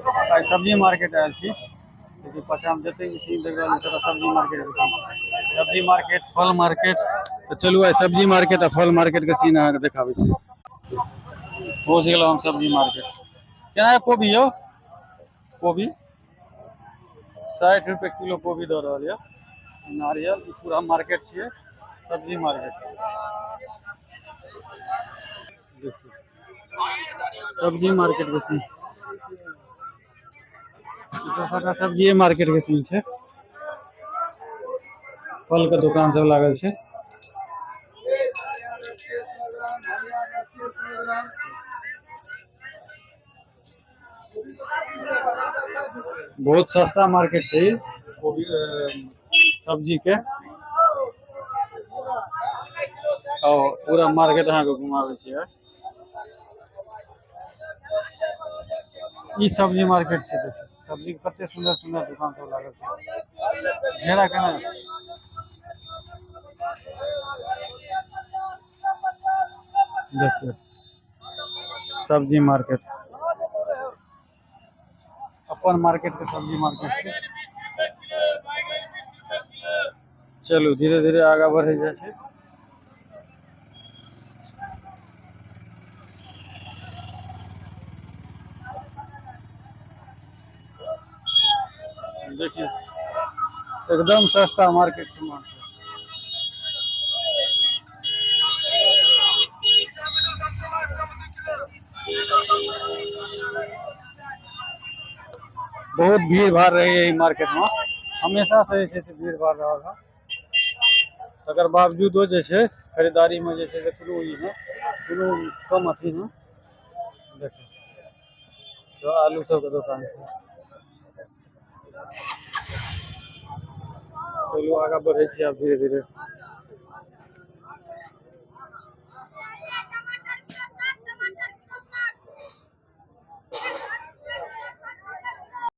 आइ सब्जी मार्केट आयल छी। देखियौ पाछाँ मे जतेक भी सीन देख रहल छी सबटा सब्जी मार्केट के सीन छै। सब्जी मार्केट, फल मार्केट। तऽ चलू आइ सब्जी मार्केट आ फल मार्केट के सीन अहाँके देखाबै छी। पहुँच गेलहुँ हम सब्जी मार्केट। केना यऽ कोबी यौ? कोबी 60 रुपए किलो कोबी दऽ रहल यऽ। नारियल, ई पूरा मार्केट छियै सब्जी मार्केट। देखियौ सब्जी मार्केट के सीन। ई सब सबटा सब्जिए मार्केट के सीन छै। फल के दुकान सब लागल छै। बहुत सस्ता मार्केट छै ई कोबी सब्जी के। और पूरा मार्केट अहाँके घुमाबै छियै। ई सब्जी मार्केट छै। देखियौ सब्जी के कते सुंदर सुंदर दुकान सब लागल छै। घेरा केना? देखियौ सब्जी मार्केट, अपन मार्केट के सब्जी मार्केट छै। चलू धीरे धीरे आगा बढ़े जाइ छै। देखियौ एकदम सस्ता मार्केट छै। बहुत भीड़ भाड़ रहैए ई मार्केट में, हमेशा से जे छै से भीड़ भाड़ रहल हँ। तकर बावजूदो जे छै खरीदारी में जे छै से कोनो ई नहि, कोनो कम अथी नहि। देखियौ सब आलू सबके दोकान छै। चलू आगाँ बढ़ै छी आब धीरे धीरे।